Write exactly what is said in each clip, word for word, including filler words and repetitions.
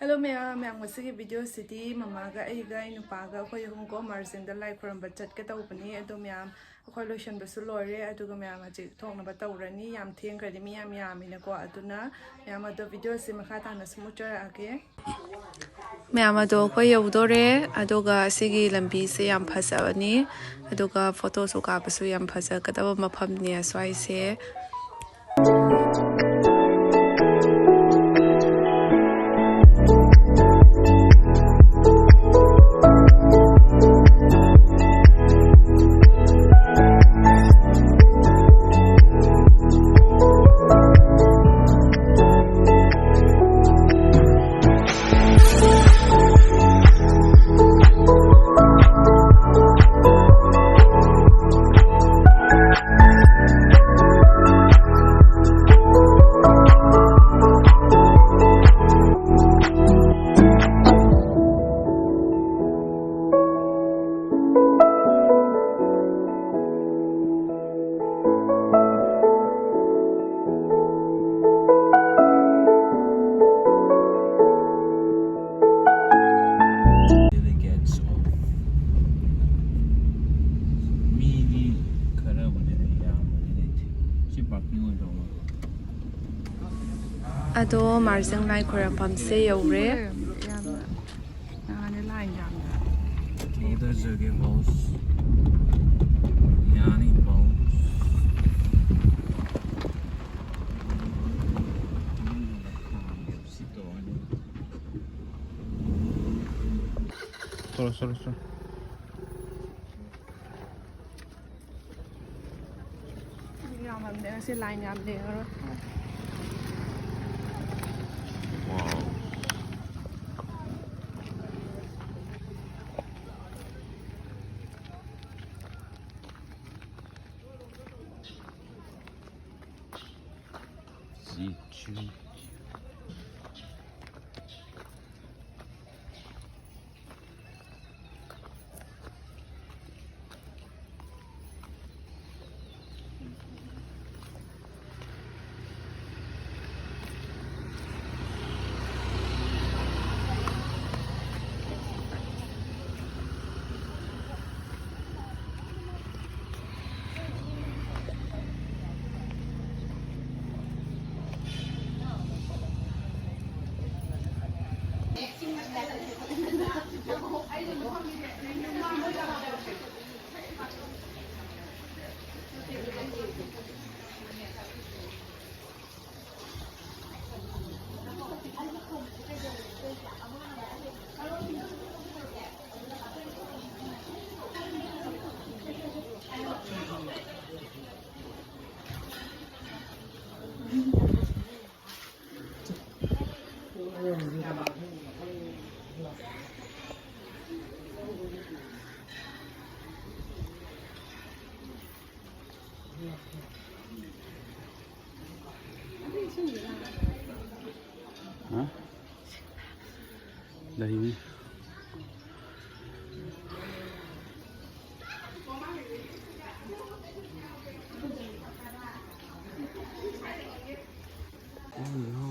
Hello ꯃꯌꯥꯝ, ꯃꯌꯥꯝ ꯉꯁꯤꯒꯤ video ꯁꯤꯗꯤ ꯃꯃꯥꯒ ꯑꯩꯒ ꯑꯩ ꯅꯨꯄꯥꯒ ꯑꯩꯈꯣꯏ ꯑꯍꯨꯝꯀꯣ ꯃꯥꯔꯖꯤꯡꯗ ꯂꯥꯏ ꯈꯨꯔꯨꯝꯕ ꯆꯠꯀꯦ ꯇꯧꯕꯅꯤ꯫ ꯑꯗꯣ ꯃꯌꯥꯝ ꯑꯩꯈꯣꯏ ꯂꯣꯏꯁꯟꯕꯁꯨ ꯂꯣꯏꯔꯦ, ꯑꯗꯨꯒ ꯃꯌꯥꯝ ꯍꯧꯖꯤꯛ ꯊꯣꯛꯅꯕ ꯇꯧꯔꯅꯤ꯫ ꯌꯥꯝ ꯊꯦꯡꯈ꯭ꯔꯗꯤ ꯃꯤ ꯌꯥꯝ ꯌꯥꯝꯃꯤꯅꯀꯣ꯫ ꯑꯗꯨꯅ ꯃꯌꯥꯝ ꯑꯗꯣ video ꯁꯤ ꯃꯈꯥ ꯇꯥꯅ ꯁꯨꯝ ꯎꯠꯆꯔꯛꯑꯒꯦ꯫ ꯃꯌꯥꯝ ꯑꯗꯣ ꯑꯩꯈꯣꯏ ꯌꯧꯗꯣꯔꯦ꯫ ꯑꯗꯨꯒ ꯁꯤꯒꯤ ꯂꯝꯕꯤꯁꯦ ꯌꯥꯝ ꯐꯖꯕꯅꯤ, ꯑꯗꯨꯒ photo ꯁꯨ ꯀꯥꯞꯄꯁꯨ ꯌꯥꯝ ꯐꯖꯒꯗꯕ ꯃꯐꯝꯅꯤ ꯑꯁ꯭ꯋꯥꯏꯁꯦ꯫ Delegates of ꯃꯤꯗꯤ ꯈꯔꯕꯨꯗꯤ ꯂꯩ, ꯌꯥꯝꯕꯗꯤ ꯂꯩꯇꯦ꯫ ꯁꯤ parking ꯑꯣꯏꯅ ꯇꯧꯔꯒ꯫ ꯑꯗꯣ ꯃꯥꯔꯖꯤꯡ ꯂꯥꯏ ꯈꯣꯏꯔꯝꯐꯝꯁꯦ ꯌꯧꯔꯦ꯫ ꯌꯥꯝꯅ ꯅꯍꯥꯟꯅꯦ line ꯌꯥꯝꯅ ꯊꯦꯡꯉꯦ꯫ ꯊꯣꯛꯊꯖꯒꯦ boss꯫ ꯌꯥꯅꯤ boss꯫ ꯁꯤ ꯇꯧꯔꯅꯤ꯫ ꯆꯠꯂꯣ, ꯆꯠꯂꯣ, ꯆꯠꯂꯣ꯫ ꯌꯥꯝꯃꯝꯗꯦ ꯉꯁꯤ, line ꯌꯥꯝ ꯂꯦꯡꯉꯔꯣꯏ꯫ Wow. ꯍꯥ? ꯂꯩꯅꯤ꯫ Oh no.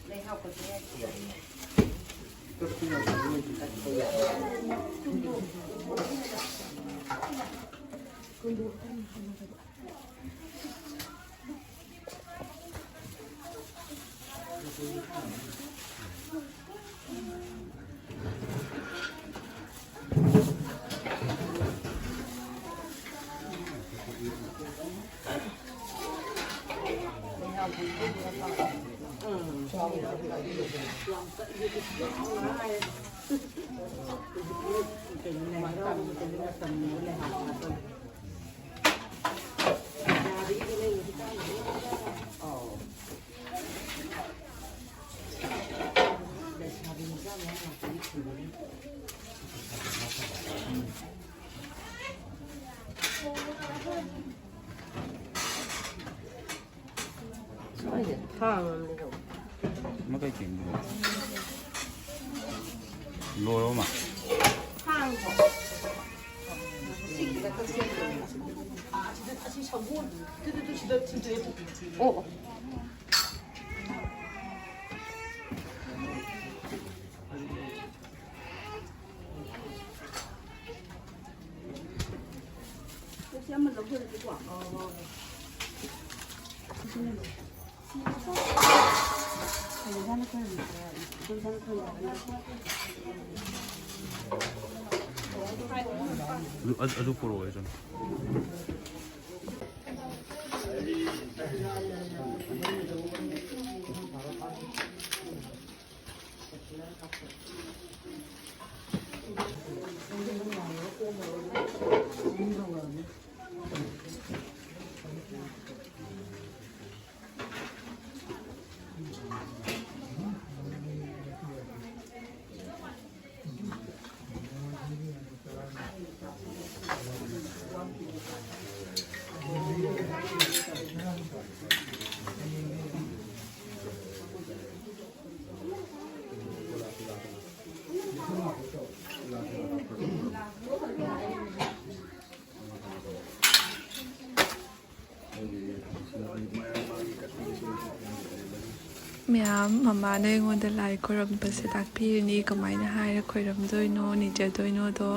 ꯂꯩꯍꯥꯎ ꯁ꯭ꯋꯥꯏꯁꯦ ꯊꯥꯡ ꯑꯃꯗꯤ ꯂꯧ꯫ ꯃꯈꯩ ꯆꯦꯡꯗꯨ ꯂꯣꯏꯔꯕ ꯃꯥ? ꯊꯥꯡ ꯈꯣ꯫ ꯁꯤꯒꯤꯗ ꯀꯛꯁꯦ꯫ ꯑꯁꯤꯗ, ꯑꯁꯤ ꯁꯒꯣꯜ꯫ ꯇꯨ, ꯇꯨ, ꯇꯨ, ꯁꯤꯗ ꯊꯤꯟꯗꯣꯛꯑꯦ꯫ ꯑꯣ, ꯑꯣ꯫ ꯑꯗꯨ, ꯑꯗꯨ, ꯑꯗꯨ ꯄꯨꯔꯛꯑꯣ, ꯑꯩ ꯁꯨꯝ꯫ ꯃꯃꯥꯅ ꯑꯩꯉꯣꯟꯗ ꯂꯥꯏ ꯈꯣꯏꯔꯝꯕꯁꯦ ꯇꯥꯛꯄꯤꯔꯤꯅꯤ, ꯀꯃꯥꯏꯅ ꯍꯥꯏꯔ ꯈꯣꯏꯔꯝꯗꯣꯏꯅꯣ, ꯅꯤꯖꯗꯣꯏꯅꯣꯗꯣ꯫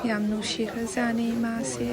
ꯌꯥꯝ ꯅꯨꯡꯁꯤꯈ꯭ꯔꯖꯥꯠꯅꯤ ꯏꯃꯥꯁꯦ꯫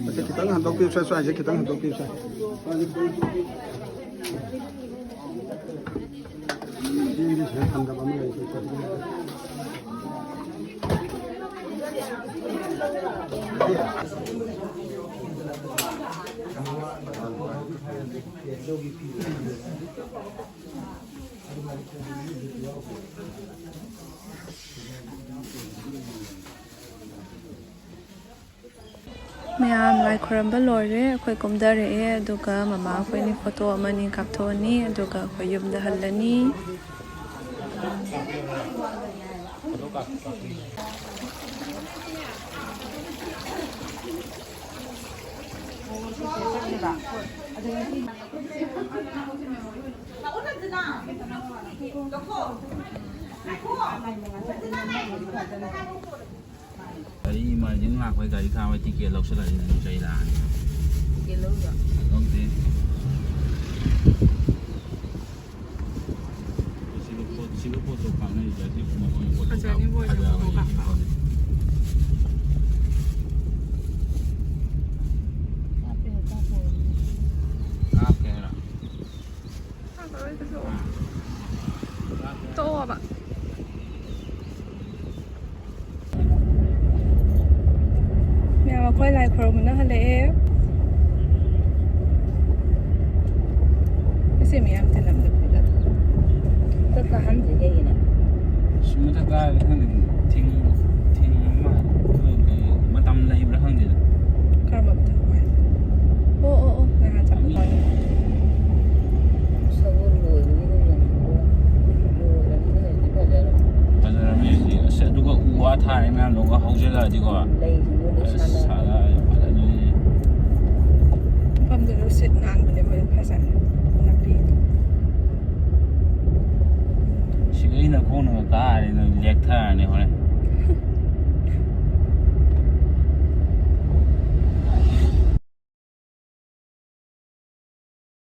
ꯑꯁꯤ ꯈꯤꯇꯪ ꯍꯟꯗꯣꯛꯄꯤꯌꯨ, ꯁ꯭ꯋꯥꯏ, ꯁ꯭ꯋꯥꯏꯁꯦ ꯈꯤꯇꯪ ꯍꯟꯗꯣꯛꯄꯤꯌꯨ, ꯁ꯭ꯋꯥꯏ꯫ ꯆꯦꯡꯗꯤ ꯁꯤꯗ ꯊꯝꯗꯕ ꯑꯃ ꯂꯩꯇꯦ꯫ ꯃꯌꯥꯝ ꯂꯥꯏ ꯈꯨꯔꯝꯕ ꯂꯣꯏꯔꯦ꯫ ꯑꯩꯈꯣꯏ ꯀꯨꯝꯊꯔꯛꯑꯦ, ꯑꯗꯨꯒ ꯃꯃꯥ ꯑꯩꯈꯣꯏꯅꯤ ꯐꯣꯇꯣ ꯑꯃꯅꯤ ꯀꯥꯞꯊꯣꯛꯑꯅꯤ, ꯑꯗꯨꯒ ꯑꯩꯈꯣꯏ ꯌꯨꯝꯗ ꯍꯜꯂꯅꯤ꯫ ꯒꯥꯔꯤ ꯏꯃꯥꯔꯖꯦꯟ ꯂꯥꯛꯄꯩ ꯒꯥꯔꯤ ꯈꯥꯝꯕꯩ ꯇꯤꯀꯦꯠ ꯂꯧꯁꯜꯂꯗꯤ ꯅꯪ ꯆꯩ ꯂꯥꯛꯑꯅꯤ꯫ ꯇꯤꯀꯦꯠ ꯂꯧꯗ꯭ꯔꯣ? ꯂꯧꯗꯦ꯫ ꯁꯤꯕ ꯄꯣꯠ, ꯁꯤꯕ ꯄꯣꯠꯇꯣ ꯀꯥꯟꯅꯩꯁꯦ ꯑꯁꯤ ꯃꯈꯣꯏ ꯄꯣꯠꯇꯣ ꯐꯖꯅꯤ ꯃꯣꯏꯅ ꯐꯖꯕꯅꯤ ꯐꯣꯇꯣ ꯁꯤ ꯀꯥꯞꯄ꯫ ꯄꯣꯠꯁꯦ꯫ ꯀꯥꯞꯄꯦ, ꯀꯥꯞꯄꯦ꯫ ꯀꯥꯞꯀꯦ ꯍꯥꯏꯔꯣ? ꯀꯥꯞꯄꯔꯣꯏ ꯀꯩꯁꯨ꯫ ꯇꯣꯛꯑꯣꯕ꯫ ꯃꯌꯥꯝ ꯑꯩꯈꯣꯏ ꯂꯥꯏ ꯈꯨꯔꯨꯝꯕꯅ ꯍꯜꯂꯛꯑꯦ꯫ ꯑꯁꯤ ꯃꯌꯥꯝ ꯇꯤꯜꯂꯝꯗꯕꯤꯗ꯫ ꯃꯊꯛ ꯀꯥꯍꯟꯗ꯭ꯔꯤ ꯀꯩꯒꯤꯅꯣ? ꯑꯁ, ꯃꯊꯛ ꯀꯥꯔꯗꯤ ꯈꯪꯗꯦ, ꯊꯤꯡ-, ꯊꯤꯡꯕ ꯃꯥꯜꯂꯦ꯫ ꯃꯣꯏ ꯀꯩ ꯃꯇꯝ ꯂꯩꯕ꯭ꯔꯥ ꯈꯪꯗꯦꯗ꯫ ꯀꯔꯝꯕ ꯃꯊꯛ ꯀꯥꯏ? ꯑꯣ, ꯑꯣ, ꯑꯣ, ꯅꯍꯥꯟ ꯆꯠꯄ ꯃꯤ ꯀꯥꯏꯗ? ꯁꯒꯣꯜ ꯂꯣꯏꯕꯒꯤꯗꯣ ꯌꯦꯡꯊꯣꯛꯑꯣ꯫ ꯂꯣꯏꯔꯕꯅꯤꯅ ꯍꯧꯖꯤꯛꯇꯤ ꯐꯖꯔꯦ꯫ ꯐꯖꯔꯕꯅꯤ ꯍꯧꯖꯤꯛ꯫ ꯑꯁ, ꯑꯗꯨꯒ ꯎ ꯋꯥ ꯊꯥꯔꯦ ꯃꯌꯥꯝꯗꯨꯒ ꯍꯧꯖꯤꯜꯂꯛꯑꯗꯤꯀꯣ꯫ ꯂꯩꯁꯤꯡꯗꯣ ꯂꯣꯏ ꯑꯁ, ꯁꯥꯠꯂꯛꯑꯅꯤ꯫ ꯁꯥꯠꯂꯛꯑꯅꯤ, ꯐꯖꯗꯣꯏꯅꯦ꯫ ꯃꯐꯝꯗꯨ ꯅꯨꯡꯁꯤꯠ ꯅꯥꯟꯕꯅꯦ, ꯃꯣꯏ ꯐꯖꯅ ꯂꯝꯕꯤꯗꯣ꯫ ꯁꯤꯒ ꯑꯩꯅ ꯈꯣꯡꯅꯒ ꯀꯥꯔꯗꯤ ꯅꯪ ꯂꯦꯛꯊꯔꯅꯤ ꯍꯣꯔꯦꯟ꯫